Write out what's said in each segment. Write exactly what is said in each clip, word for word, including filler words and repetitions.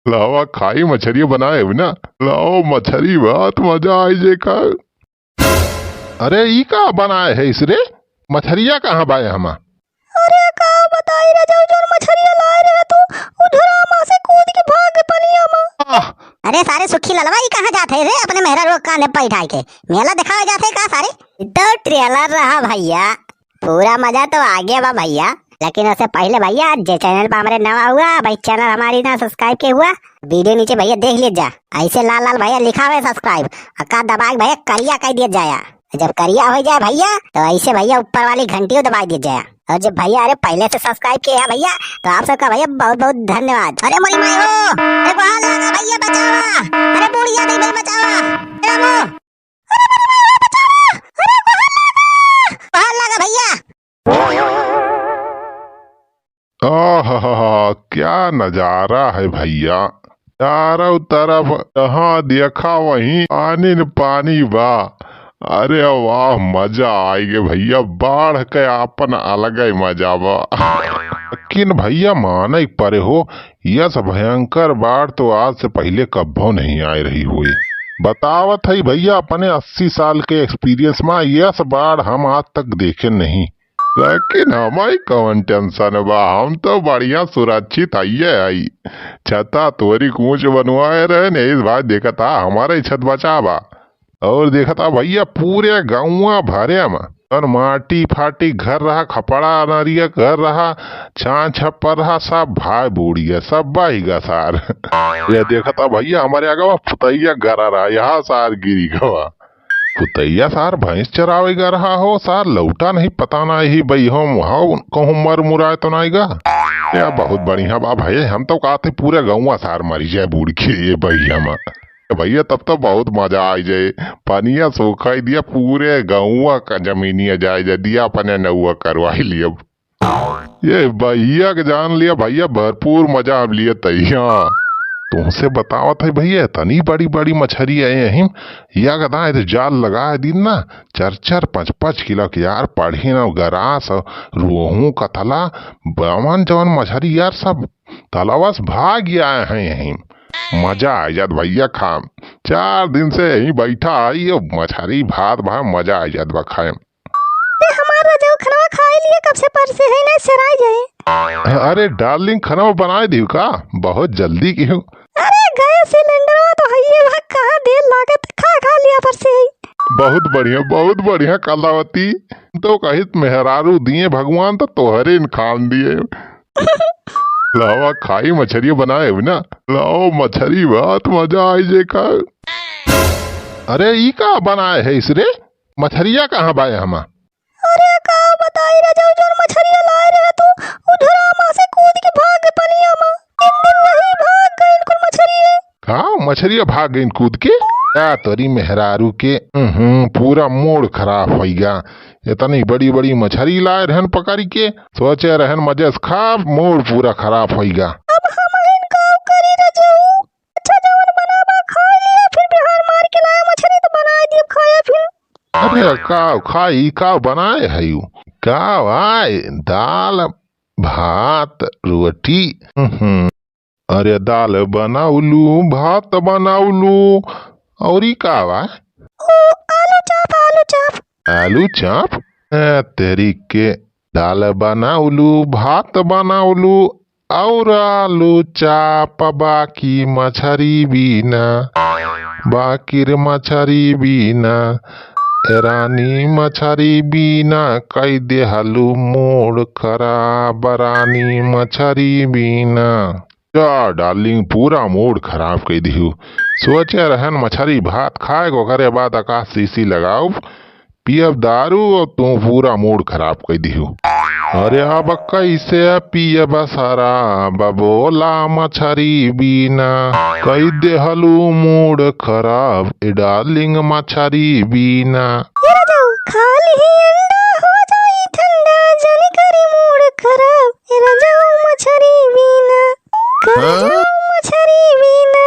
लावा खाई मछरिया बनाए हो ना, लाओ मछरी भात मजा आई जे का। अरे ई का बनाए है इस रे, मछरिया कहाँ बाए हमा? अरे का बताई रजऊ, जौन मछरिया लाए रहे तू, उ झुरामा से कूद के भाग गए पनिया मा। आह! अरे सारे सुखी ललवा, ई कहाँ जात है रे अपने मेहरारू के कांधे पे बैठाई के? मेला देखावे जात है का सारे? ई तो trailer रहा भैया, पूरा मजा तो आगे बा भैया। लेकिन उससे पहले भैया, जे channel पर हमरे नवा हुआ भाई, channel हमारी ना subscribe के हुआ, video नीचे भैया देख लीजिए जा, ऐसे लाल लाल भैया लिखा हुआ है subscribe, और का दबा के भैया करिया कर दिया जाया। जब करिया हो जाए भैया, तो ऐसे भैया ऊपर वाली घंटी को दबा दिया जाए। और जब भैया, अरे पहले से subscribe किए हैं भैया, तो आप सबका भैया बहुत बहुत धन्यवाद। अरे मोरी माई हो, अरे बाहर लगा भैया बचावा, अरे बुढ़िया नहीं भाई बचावा, अरे अम्मो, अरे मोरी माई हो बचावा, अरे बाहर लगा, बाहर लगा भैया। आहा, क्या नजारा है भैया, चारों तरफ जहाँ देखा वहीं पानी न पानी बा। अरे वाह, मजा आइगे भैया, बाढ़ के आपन अलग ही मजा बा। लेकिन भैया माने के परे हो, यस भयंकर बाढ़ तो आज से पहिले कब्बो नहीं आए रही होई। बतावत है भैया अपने अस्सी साल के experience मा, यस बाढ़ हम आज तक देखे नहीं। लेकिन हमारी कौन tension बा, हम तो बढ़िया सुरक्षित हइये हई। छता तोरी कूच बनवाए रहे, नहीं इस भाई देखत हा, हमारे छत बचा बा। और देखत हा भैया, पूरे गौवा भरे मा, और माटी फाटी घर रहा, खपड़ा नरिया घर रहा, छां छप्पर रहा, सब भाई बूढ़िया, सब बाही गा सार। ये देखत हा भैया, हमारे आगे वा पुतैया गरा रहा, यहाँ सार गिरी गवा। पुतैया सार भैंस चरावे गा रहा हो, सार लौटा नहीं, पता नहीं बई हम वहाँ कहूँ मर मुराए तो नहीं गा। या बहुत बढ़िया बा भाई, हम तो कहते पूरा गौवा सार मरी जाए बूढ़ के ये बहिया मा। ए भैया, तब तो बहुत मजा आ जाए। पनिया सूखाई दिया, पूरे गौवा का जमीनिया जाए जा दिया, अपने नौवा करवाई लिया। ये भैया के जान लिया भैया, भरपूर मजा अब लिए तैया। तुमसे बतावत है भैया, इतनी बड़ी बड़ी मछरी आए यहीं। या गदा है तो जाल लगा है दिन ना, चार चार पाँच पाँच किलो के यार, पढ़ी ना गरास, रोहू कतला, बमन जवन मछरी यार सब तलावा से भाग आए हैं यहीं। मजा आ जात भैया खाम। चार दिन से यहीं बैठा आई, अब मछरी भात भाई मजा आ जात बा खाए। ए, हमार रजऊ खनवा खाए लिए कब से परसे है, नहीं सराय जाए। अरे darling, खनवा बनाए दियो का? बहुत जल्दी की हो। अरे गैस सिलेंडरवा तो हइये बा, कहाँ देर लागत, खा खा लिया परसे है। बहुत बढ़िया, बहुत बढ़िया कलावती। तो कहित मेहरारू दिए भगवान तो तोहरे न खान दिए। लावा खाई मछरिया बनाए हो ना, लाओ मछरी भात मजा आई जे का। अरे ई का बनाए है इस रे? मछरिया कहाँ बाए हमा? अरे का बताई रजऊ, जौन मछरिया लाए रहे तू, उ झुरामा से कूद के भाग गए पनिया मा। एक दिन वही भाग गए कुल मछरिया। का मछरिया भाग गईन कूद के? का तोरी मेहरारू के, हम्म, पूरा mood खराब होइगा। इतनी बड़ी बड़ी मछरी लाए रहन पकड़ी के, सोचे रहन मजे से खाब, mood पूरा खराब होइगा। अब हम हिन का करी रजऊ? अच्छा जवन बनाबा खाए लिया, फिर बिहार मार के लाया मछरी तो बनाए दियो खाया फिर। अरे का खाई, का बनाए है यू? का भाई, दाल, भात, रोटी। हम्म। अरे दाल बनाउलू, भात बनाउलू, और ई का बा? ओ, आलू चाप, आलू चाप। आलू चाप? ए, तेरी के, दाल बनाउलू, भात बनाउलू, और आलू चाप, बाकी मछरी बीना, बाकिर मछरी बीना, ए रानी मछरी बीना, कई देहलू mood खराब, रानी मछरी बीना। जा darling, पूरा mood खराब कई दिहू। सोचे रहन मछरी भात खाए, ओकरे बाद आकाश शीशी लगाउब, पियब दारू और तू पूरा mood खराब कई दिहू। अरे अब कैसे पियब शराब, बोला मछरी बीना, कई देहलू mood खराब, ए darling मछरी बीना। ए रजऊ, खा लिही अंडा, हो जाई ठंडा, जनी करी mood खराब। ए रजऊ मछरी बीना, कर हाँ? जाऊ मछरी बीना,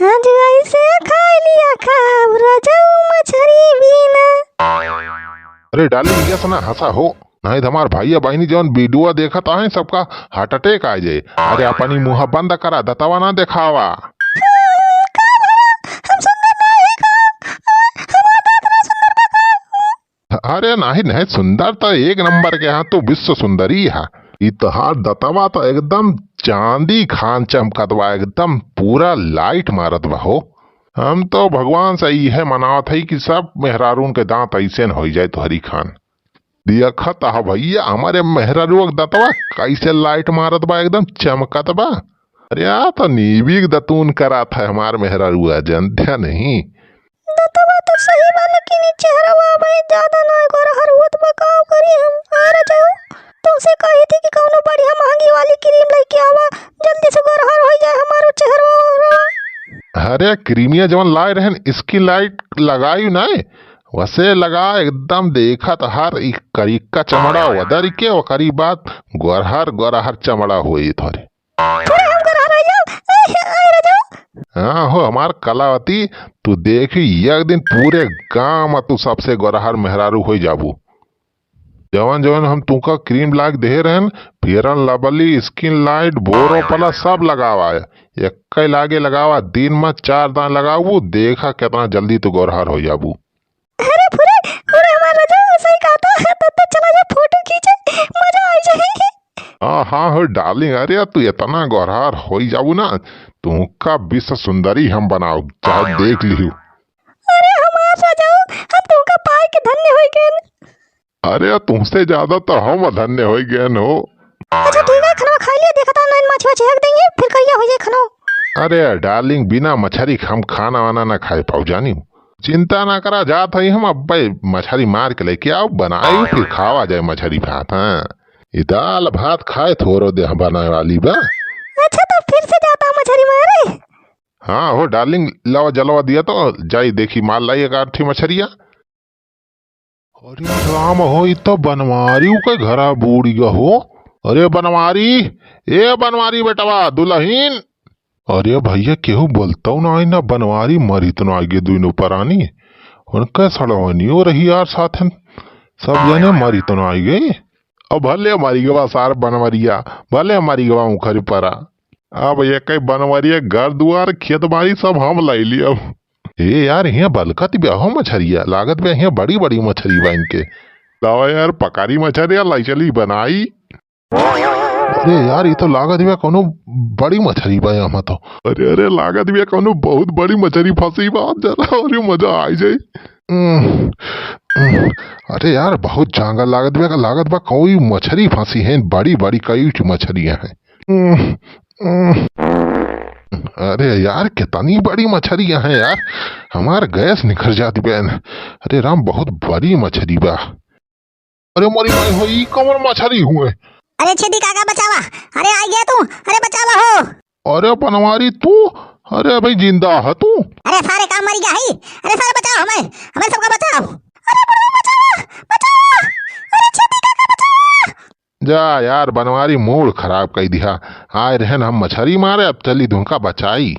आज ऐसे खाए लिया खाब, रजऊ मछरी बीना। अरे darling, ये सुना हंसा हो, ना नहीं तो हमार भइया बहिनी जौन video देखत हैं, सबका heart attack आ जाए। अरे, अपनी मुँह बंद करा, दतवा ना देखावा। हम सुंदर ना है का? हमार दाँत ना सुंदर बा का? अरे नहीं, नहीं, सुंदर तो एक नंबर के, हाँ, तू विश्व सुंदरी है। ई तोहार दतवा तो एकदम चांदी खान चमकत बा, एकदम पूरा light मारत बा हो। हम तो भगवान से इहे मनावत हई कि सब मेहरारून के दाँत ऐसे न होई जाए तोहरी खान। देखत ह भइया, हमरे मेहरारू के दतवा कैसे light मारत बा, एकदम चमकत बा। अरे, आ तो नीबिक दतून करात है हमार मेहरारुआ, जनते नहीं। दतवा तो सही बा, लेकिन ई चेहरवा भाई ज्यादा ना गोरहर होत बा, का करी हम? अरे जाओ, तुमसे कही थी कि कौनो बढ़िया महंगी वाली cream लेके आवा, जल्दी से गोरहर हो जाए हमारो चेहरवा। अरे, क्रीमिया जवन लाए रहन, skin light लगाई ना, वसे लगा, एकदम देखत हर ई करिका चमड़ा वदर के, ओकरी बाद गोरहर, गोरहर चमड़ा होई तोरे। पूरे हम कर हराइयो। ए, ए, राजू। हाँ हो, हमार कलावती, तू देखी, एक दिन पूरे गाँव में तू सबसे गोरहर मेहरारू होई जाबू। जवन जवन हम तुमका cream लाग देहे रहन, Fair and Lovely, Skin Light, Boroplus, सब लगावा है। एक्के लागे लगावा, दिन में चार दान लगाबू, देखा कितना जल्दी तू गोरहर हो जाबू। अरे फुरे, फुरे हमार रजऊ सही कहता है, तब तो चला जा photo खींचे, मजा आ जाए। हाँ, हाँ हो darling, अरे तू इतना गोरहर होई जाबू ना, तुमका विश्व सुंदरी हम बनाओ, चाहे देख लिहू। अरे हमार रजऊ, हम तुमका पाए के धन्य होई गए। अरे तुमसे ज्यादा तो हम धन्य होई गए हो। अच्छा ठीक है, खाना खा लिया, देखता नहीं मछुआ छिहक देंगे, फिर करिया हो जाए खाना। अरे darling, बिना मछरी के हम खाना वाना ना खाए पाऊ जानी। चिंता ना करा, जात हई हम अब्बे मछरी मार के लेके आओ, बनाई, फिर खावा जाए मछरी भात। हाँ, ई दाल भात खाए थोरो देह बनाए वाली बा। अच्छा, तो फिर से जाता मछरी मारे। हाँ हो darling, लावा जलवा दिया तो जाई देखी मार लाई एक आठी मछरिया। अरे राम हो, ई तो बनवारी के घरा बूड़ गया हो। अरे बनवारी, ए बनवारी बेटवा, दुलहिन। अरे भइया, केहू बोलतौ ना आई ना, बनवारी मरी तो ना आई गए दुइनो परानी। उनका सड़वनियो रही यार साथन, सब जने मरी तो ना आई गए। अब भले मरी गवा सार बनवरिया, भले मरी गवा उखरी परा। अब ये कई बनवरिया घर दुआर खेत बाड़ी सब हम लाई ली अब। ए यार, हियाँ बलकत बिया हो मछरिया, लागत बिया हियाँ बड़ी बड़ी मछरी बा इनके। लावा यार, पकारी मछरिया लाई चली बनाई। अरे यार, ई तो लागत बा कौनो बड़ी मछरी बा यहाँ तो। अरे, अरे, लागत बा कौनो बहुत बड़ी मछरी फंसी बा, जरा और मजा आ जाए। उम, उम, अरे यार, बहुत जांगर लागत बा, लागत बा कोई मछरी फंसी है, बड़ी बड़ी कई ठो मछरियाँ हैं। उम, उम, अरे यार, कितनी बड़ी मछरियाँ हैं यार, हमार गैस निखर जात बा। अरे राम, बहुत बड़ी मछरी बा। अरे मोरी माई हो, ई कौन मछरी हुए? अरे छेदी काका बचावा, अरे आ गया तू, अरे बचावा हो। अरे बनवारी तू, अरे भाई जिंदा है तू? अरे सारे का मरी गया है, अरे सारे बचाओ हमें, हमें सबका बचाओ। अरे बुढ़ऊ बचावा, बचावा, अरे छेदी काका बचावा। जा यार बनवारी, मूड खराब कई दिहा। आए रहन हम मछरी मारे, अब चली तुमका बचाई।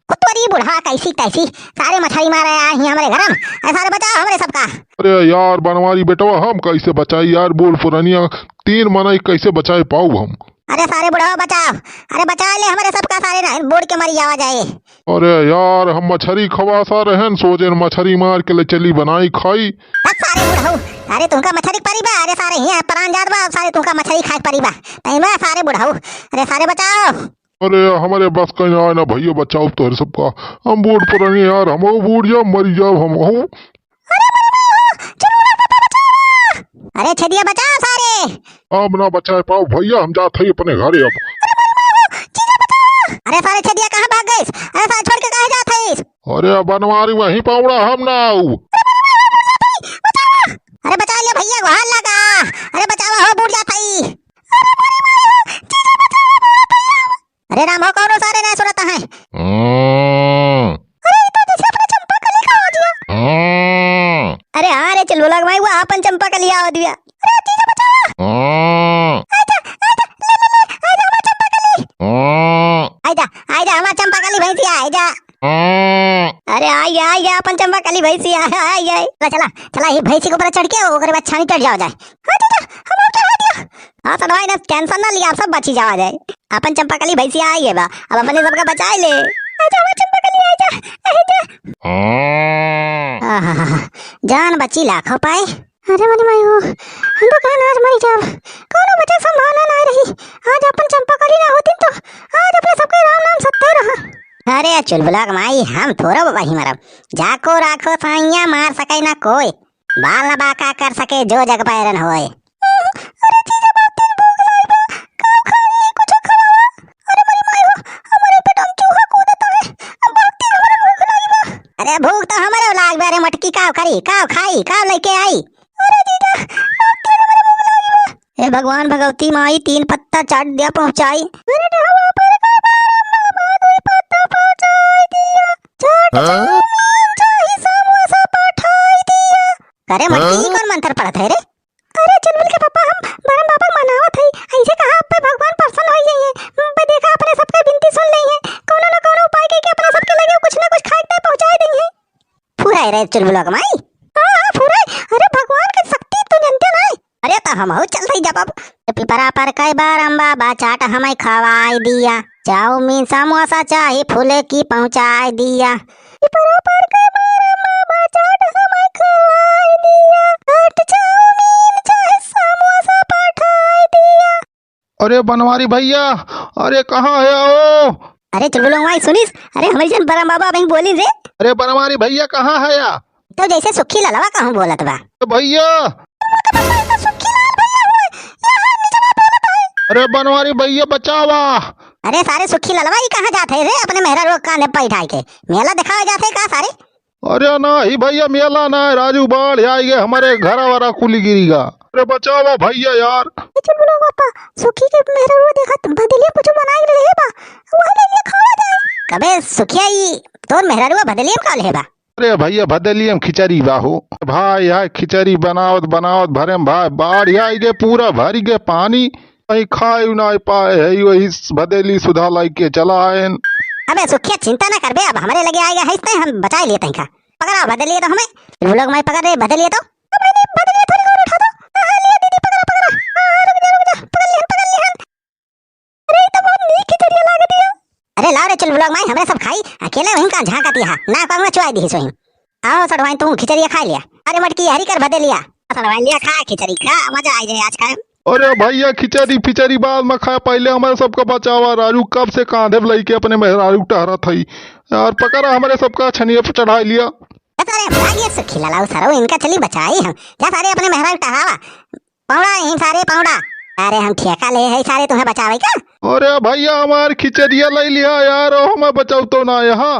ओ तोरी बुढ़वा, कैसी तैसी सारे मछरी मारे आए ही हमरे घरम। अरे सारे बचाओ हमरे सबका। अरे यार बनवारी बेटवा, हम कैसे बचाई यार, बूढ़ पुरनिया तीन मनई कैसे बचाए पाऊ हम? अरे सारे बुढ़वा बचाओ, अरे बचा ले हमरे सबका, सारे ना बूढ़ के मरी जावा जाए। अरे यार हम मछरी खवा सा रहन, सोचेन मछरी मार के ले चली बनाई खाई। बस सारे बुढ़ऊ, अरे तुमका मछरी परी बा, अरे सारे हियाँ प्राण जात बा, सारे तुमका मछरी खाए परी बा। तई बा सारे बुढ़ऊ, अरे सारे बचाओ। अरे, हमरे बस कहीं आए ना भइया, बचाओ तोहरे सबका। हम बूढ़ पुरानी यार, हमहू बूढ़ जाब, मरी जाब हमहू। अरे छेदिया बचाओ सारे। अब ना बचाए पाओ भइया, हम जात हई अपने घरे अब। अरे सारे छेदिया कहाँ भाग गइस? अरे सारे छोड़ के काहे जात हइस? अरे बनवारी वहीं पावड़ा, हम ना आऊ। अरे बचा ले भइया, गोहार लगा। अरे बचावा हो, बूढ़ जात हई। अरे राम हो, कौनो सारे नहीं सुनत हैं। हम्म। अरे, ई तो जैसे अपने चंपा कली का हो दिया। हम्म। अरे हाँ रे, चलो लग भाई, वो अपन चंपा कली आ दिया। अरे, जीजा बचावा। हम्म। आजा, आजा, ले, ले, ले, आजा, हमार चंपा कली। हम्म। आजा, आजा, हमार चंपा कली भैंसिया, आजा। हम्म। अरे, आइए, आइए, अपन चंपा चंपाकली भैंसी आ, आ, आ, आ। चला, चला, चला, ये भैंसी के ऊपर चढ़ के ओकरे बाद छानी चढ़ जावा जाए। हाँ जीजा, हम आपके हाथ दिया। हाँ सर भाई, ना tension ना लिया, आप सब बची जावा जाए। अपन चंपाकली भैंसी आई है बा, अब अपने सबका बचाए ले। आजा हमार चंपाकली, आजा, आजा। आहा, जान बची लाखों पाए। अरे मोरी माई हो, हम तो कहन आज मरी जाब, कौनो बचे संभावना ना रही। आज अपन चंपाकली ना होती तो आज अपने सबके राम नाम सत्य रहा। अरे चुलबुला के माई, हम थोड़ा बाबा ही मरब, जाको राखो साइया, मार सके ना कोई, बाल न बाका कर सके जो जग पैरन होए। अरे जीजा, बहुत तेज भूख लागी बा, का खाई, कुछ खावा। अरे मोरी माई हो, हमारे पेट में चूहा कूदता है, बहुत तेज हमारे भूख लागी बा। अरे भूख तो हमारे लाग बा, अरे मटकी का करी, का खाई, का लेके आई? अरे जीजा, बहुत तेज हमारे भूख लागी बा। ए भगवान भगवती माई, तीन पत्ता चाट दिया पहुँचाई। अरे ढाबा पर का बारह बाबा, दो पत्ता पहुँचाई दिया। चाट हाँ? चाउमीन चाही, समोसा पठाई दिया। अरे मटकी, हाँ? ई कौन मंत्र पढ़त है रे? अरे चुलबुल के पापा, हम बरम बाबा मनावत हई, ऐसे कहा आप पे भगवान प्रसन्न हो जाइए। बे देखा अपने सबके विनती सुन लेइए, कौनो ना कौनो उपाय करके अपने सबके लगे कुछ ना कुछ खाए के पहुँचाए देइए। फुराई रे चुलबुलवा के माई। हाँ, हाँ, फुराई। अरे भगवान के शक्ति तू जनते नाई। अरे त हमहू चलत हई जब अब। पिपरा पर के बरम बाबा चाट हमें खवाई दिया, चाउमीन समोसा चाही फुलकी पहुँचाई दिया। पिपरा पर के बरम बाबा चाट हमें खवाई दिया, चाट चाउमीन चाही समोसा पठाई दिया। अरे बनवारी भैया, अरे कहाँ है ओ? अरे चुलबुलवा के माई सुनिस, अरे हमरी जन बरम बाबा अबहीं बोलिन रे। अरे बनवारी भैया कहाँ है या? तो जैसे सुखी ललवा कहूँ बोलत बा। तो भैया। अरे बनवारी भैया बचावा। अरे सारे सुखी ललवा ई कहाँ जात है रे अपने मेहरारू के कांधे पे बैठाई के? मेला देखावे जात है का सारे? अरे नाही भैया, मेला ना है राजू, बाढ़ आइगे, हमरे घरा वरा कुली गिरिगा। अरे बचावा भैया यार। ए चुलबुलवा के पापा, सुखी के मेहरारू देखत भदेलिया कुछ बनाई ले बा, वही ले लिया खावा जाए। कबे सुखिया ई तोर मेहरारू भदेलिया में का ले बा? अरे भैया भदेलिया में खिचड़ी बा हो। भाई यार खिचड़ी बनावत बनावत भरे में भाई बाढ़ आइगे, पूरा भरिगे पानी। कहीं खाए नाई पाए है, वही भदेली सुधा लाई के चला आएन। अबे सुखिया, चिंता ना करबे, अब हमरे लगे आइगे है, इसने हम बचाए लिए तनिका। पकड़ा भदेलिया तो हमें। चुलबुलवा के माई पकड़ रे भदेलिया तो। अबे नहीं, भदेलिया थोड़ी और उठा दो। हाँ, हाँ, लिया दीदी, पकड़ा, पकड़ा। हाँ, हाँ, रुक जा, रुक जा, पकड़ लिहन, पकड़ लिहन। अरे, ई तो बहुत नीक खिचड़िया लागत है। अरे लाओ रे चुलबुलवा के माई, हमरे सब खाई, अकेले वहीं का झांकत यहाँ, ना पाऊंगा चुआई दी सोई। आओ सड़वाइन, तू खिचड़िया खा लिया। अरे मटकी हरी कर भदेलिया। सड़वाइन लिया, खा खिचड़ी खा, मजा आ जाए आज खाए। अरे भैया खिचड़ी फिचड़ी बाद में खाए, पहले हमरे सबका बचावा। राजू कब से कांधे पे लइके अपने मेहरारू टहरत हई यार, पकड़ा हमरे सबका छनिया पे चढ़ाई लिया। ए सारे भागिए सुखी ललवा सरऊ, इनका चली बचाई हम। जा सारे अपने मेहरारू टहरावा। पौड़ा यहीं सारे पौड़ा। अरे हम ठेका ले है सारे तुम्हें बचावे का? अरे भैया हमार खिचड़िया ले लिया यार, ओ हमें बचाऊ तो ना यहाँ।